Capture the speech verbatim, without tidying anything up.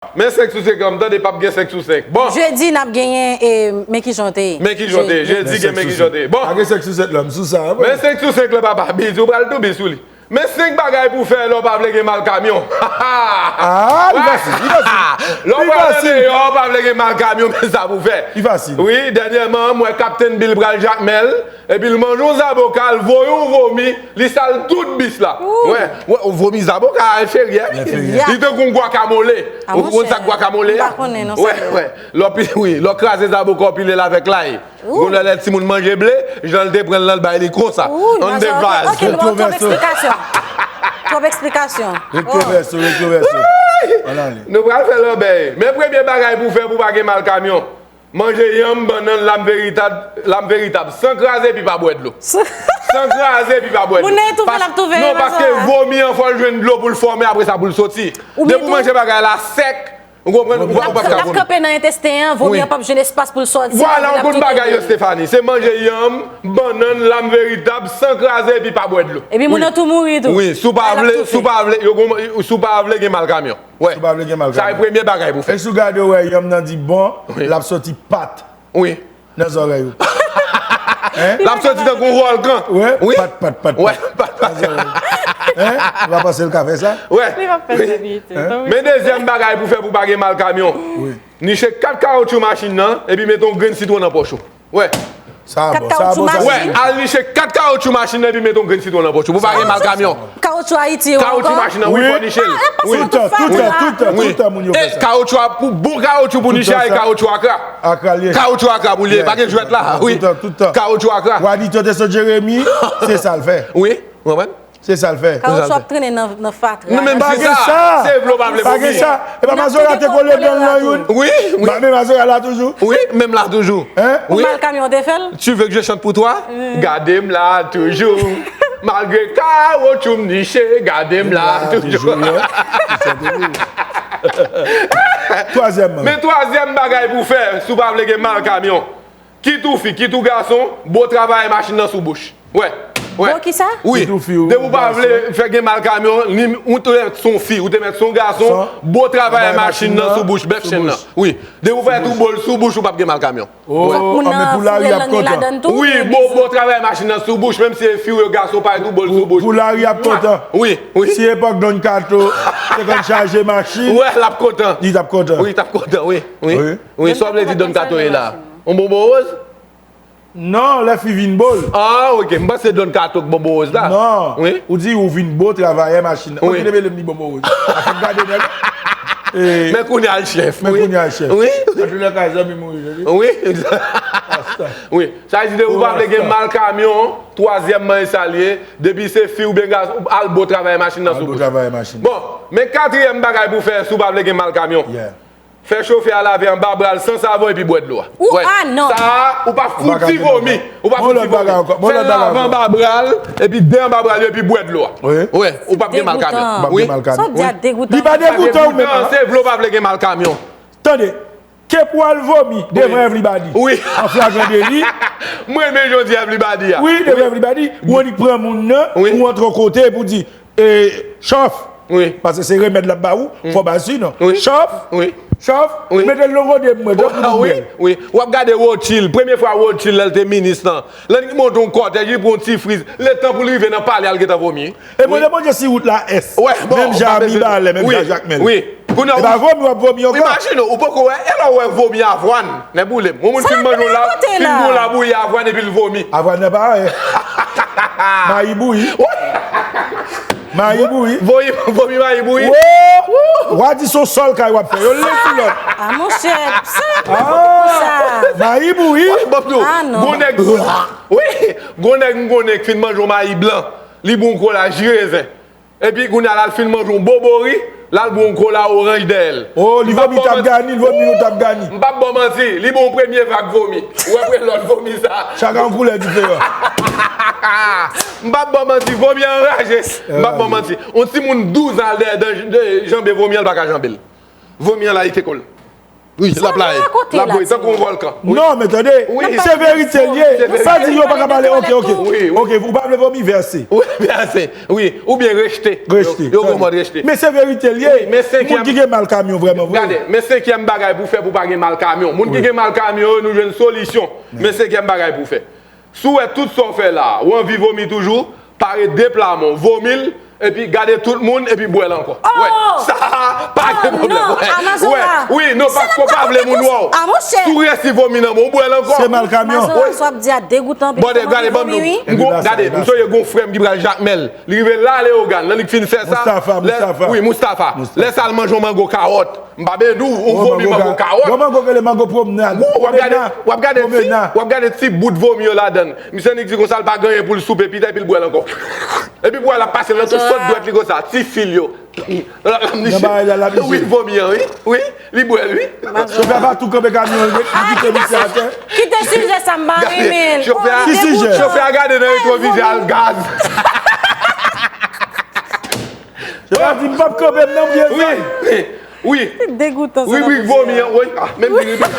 Men senk sou senk lan, m tande p ap gen senk sou senk. Bon. Jedi, n ap genyen, e, men kijan w te ye. Men kijan w te ye. Jedi gen men kijan w te ye. Bon. Pa gen senk sou senk lan, m sou sa, wi. Men senk sou senk lan, papa, Bizi, ou pral toubi sou li. Men senk bagay pou w fè lè w pa vle gen mal kamyon. Ah, li fasil, li fasil. Lè w pral nan deyò, w pa vle gen mal kamyon, men sa pou w fè. Li fasil. Wi, dènyèman, m wè Kaptenn Bill pral Jakmèl, epi l manje yon zaboka, l voye yon vomi, li sal tout bis la. Wè, wè, vomi zaboka, enferyè. Enferyè. Li tankou yon gwakamole. Ou konn sa k gwakamole a? M pa konnen, non, wè, wè. Lè w pi-, wi, lè w kraze zaboka, w pile l avèk lay. Ou konnen lè timoun manje ble, jan l te pran l nan, l bay li konsa. An de baz. Ok, ok, nou ba w twòp eksplikasyon. Twòp eksplikasyon. Rekto vèso, rekto vèso. Ann ale. Nou pral fè lòbèy. Men premye bagay pou w fè pou w pa gen mal kamyon. Manje yanm, bannann, lam veritab, lam veritab, san kraze epi pa bwè dlo. San kraze epi pa bwè dlo. Moun nan tou fè l ap tou veye. Non, paske vomi an fò l jwenn dlo pou l fòme, apre sa pou l soti. Depi w manje bagay la sèk, ou konprann, ou p ap ka konnen. L ap kanpe nan entesten an, vomi an p ap jwenn espas pou l sòti. Vwala, yon konn bagay yo, Stephanie. Se manje yanm, bannann, lam veritab, san kraze epi pa bwè dlo. Epi moun nan tou mouri tou. Wi, si w pa vle, si w pa vle, yo gon, si w pa vle gen mal kamyon. Wè. Si w pa vle gen mal kamyon. Sa e premye bagay pou fè. E si w gade, w wè, yanm nan di bon, l ap soti pat. Wi. Nan zòrèy ou. Hein? L ap soti tankou yon vòlkan. Wè, pat, pat, pat, pat. Wè, pat, pat. Nan zòrèy ou. Hein? Ou pa panse l ka fè sa? Wè. Li p ap fè sa, li itil. Men dezyèm bagay pou fè pou pa gen mal kamyon. Wi. Niche kat kawotchou machin nan, epi mete yon grenn sitwon nan pòch ou. Wè. Sa bon, sa bon, sa bon. Wè, al niche kat kawotchou machin nan, epi mete yon grenn sitwon nan pòch ou. Pou pa gen mal kamyon. Kawotchou Ayiti yo ankò. Kawotchou machin nan, wi, fò niche l. Wi. Tout tan, tout tan, tout tan, tout tan moun yo fè sa. Kawotchou a pou bon kawotchou pou niche a, e kawotchou Akra. Akra l ye. Kawotchou Akra pou l ye, pa gen jwèt la, wi. Tout tan, tout tan. Kawotchou Akra. W a di yo te sot Jeremi, se sa l fè. Wi, ou konprann? Se sa l fè. Kawotchou ap trennen nan, nan fatra. Nou menm se sa. Se vle w pa vle vomi. Pa gen sa. E pa Mazora te kole dan l nan youn. Wi, wi. Menm Mazora la toujou. Wi, menm la toujou. Hein? Pou mal kamyon te fè l. Tu veux que je chante pour toi? Gade m la toujou. Malgre kawotchou m niche, gade m la toujou. Twazyèmman. Men twazyèm bagay pou fè, si w pa vle gen mal kamyon. Kit ou fi, kit ou gason, bo travayè machin nan sou bouch. Wè, wè. Bo kisa? Wi. Kit ou fi ou gason. Depi w pa vle fè gen mal kamyon, ni ou te mèt se yon fi, ou te mèt se yon gason, bo travayè machin nan sou bouch, bèf chenn nan. Wi. Depi w pa mèt ou bo l sou bouch, ou p ap gen mal kamyon. Oh, men pou lari ap kontan. Wi, bo, bo travayè machin nan sou bouch, menm si se fi ou ye gason, pa mèt ou bo l sou bouch. Pou lari ap kontan. Wi, wi. Si epòk Don Kato te konn chaje machin, wè, l ap kontan. Li t ap kontan. Wi, li t ap kontan, wi, wi. Wi, sa w vle di Don Kato ye la? Yon bonbon woz? Non, lè fi vin bo l. Ah, ok. M panse Don Kato k bonbon woz la. Non. Wi. Ou di ou vin bo travayè machin nan. Wi. Ok, te mele m li bonbon woz. Afin gade nèg. Men kounye a l chèf. Men kounye a l chèf. Wi. Antoulèka, zanmi m wi. Wi. Wi. Sa vle di depi w pa vle gen mal kamyon, twazyèmman e sa l ye, depi se fi oubyen gason, al bo travayè machin nan sou bouch. Al bo travayè machin. Bon, men katriyèm bagay pou fè si w pa vle gen mal kamyon. Yeah. Fè chofè a lave anba bra l san savon epi bwè dlo a. Ou, ah, non. Sa a, ou pa fouti vomi. Ou pa fouti vomi. Fè l lave anba bra l, epi de anba bra l yo, epi bwè dlo a. Wi. Wi, ou p ap gen mal kamyon. Ou p ap gen mal kamyon. Sa w di a degoutan. Li pa degoutan ou menm. Se vle w pa vle gen mal kamyon. Tande, ke pou al vomi devan everybody. Wi. An flagran deli. Mwen renmen jan w di everybody a. Wi, devan everybody. Ou annik pran moun nan, ou antre yon kote pou di, E, chòf. Wi. Paske se remèd l ap ba ou, fò ba l si non. Wi. Chòf. Wi. Chòf. Wi. Mete l nan gode m wè, jan pou wi, wi. W ap gade Rothschild, premye fwa Rothschild, lè l te minis lan, lè l monte yon kòtèj, li pran yon ti friz, letan pou l rive nan palè a, l gentan vomi. E mande Bondye si wout la ès. Wè, bon, menm jan a Mibalè, menm jan a Jakmèl. Wi. Kounye a, e pa vomi w ap vomi ankò. Imajine w, ou poko wè, e lè w wè vomi avwàn, nèboulem. Yon moun fin manje yon la, fin gon labouyi avwàn epi l vomi. Avwàn nan pa anyen. Mayi bouyi. Mayi bouyi. Vomi, vomi mayi bouyi. Wo! W a di se yon sòl kay w ap fè. Yo len sou lòt. Ah, monchè, sa, sa. Mayi bouyi. Wè, bon, nou. Ah, non. Gon nèg, wi, gon nèg m konnen k fin manje yon mayi blan. Li bwè yon kola ji rezen. Epi kounye a l al fin manje yon bobori, l al bwè yon kola oranj dèyè l. Oh, li vomi tap gani, li vomi yon tap gani. M p ap ba w manti, li bwè yon premye vag vomi. Ou wè premye lòt vomi sa. Chak yon koulè diferan. M p ap ba w manti, vomi anraje. M p ap ba w manti. Yon timoun douz an al dèyè dan, de, janbe vomi an, l pa ka janbe l. Vomi an la, li te kòl. Wi, l ap la. L ap voye tankou yon vòlkan. Non, men tande, se verite l ye. Sa di yo pa ka pale, oke, oke. Oke, ou pa vle vomi, vèse. Wi, vèse. Wi, oubyen rejte. Rejte. Yo gen mòd rejte. Men se verite l ye. Moun ki gen mal kamyon vrèman vre. Gade, men senkyèm bagay pou fè pou pa gen mal kamyon. Moun ki gen mal kamyon yo, nou jwenn solisyon. Men senkyèm bagay pou fè. Si w wè tout sa w fè la, ou anvi vomi toujou, pare de pla men w, vomi l, epi gade tout moun, epi bwè l ankò. Wè, sa a pa gen pwoblèm. Wè, wi, non, paske w pa vle moun wè w. Si w resi vomi nan men w, bwè l ankò. Se mal kamyon. Bòdè, gade, ban m di w. Gade, m sonje gon frè m ki pral Jakmèl. Li rive la, Leyogàn, nan li k fin fè sa. Wi, Moustapha. Lè sa l manje yon mango kawòt. M pa bezwen di w, ou vomi mango kawòt. Yon mango k rele mango pwomnad. W ap gade, w ap gade ti, w ap gade ti bout vomi yo ladan l. Misye annik di konsa l pa gen anyen pou l soupe, pita epi l bwè l ankò. Epi pou w wè l ap pase nan tout sòt dwèt li konsa, ti fil yo. Wi, vomi an, wi. Wi, li bwè l, wi. Chofè a pa tou kanpe kamyon an, li kite misye atè. Kite sijè sa, m pa renmen l. Ki sijè? Chofè a gade nan retwovizè a, l gaz. Chofè a di, m p ap kanpe m nan, m vye zam. Wi, wi. Wi. Degoutan sa. Ribrik vomi an, wi. Ah, menm ki ribrik.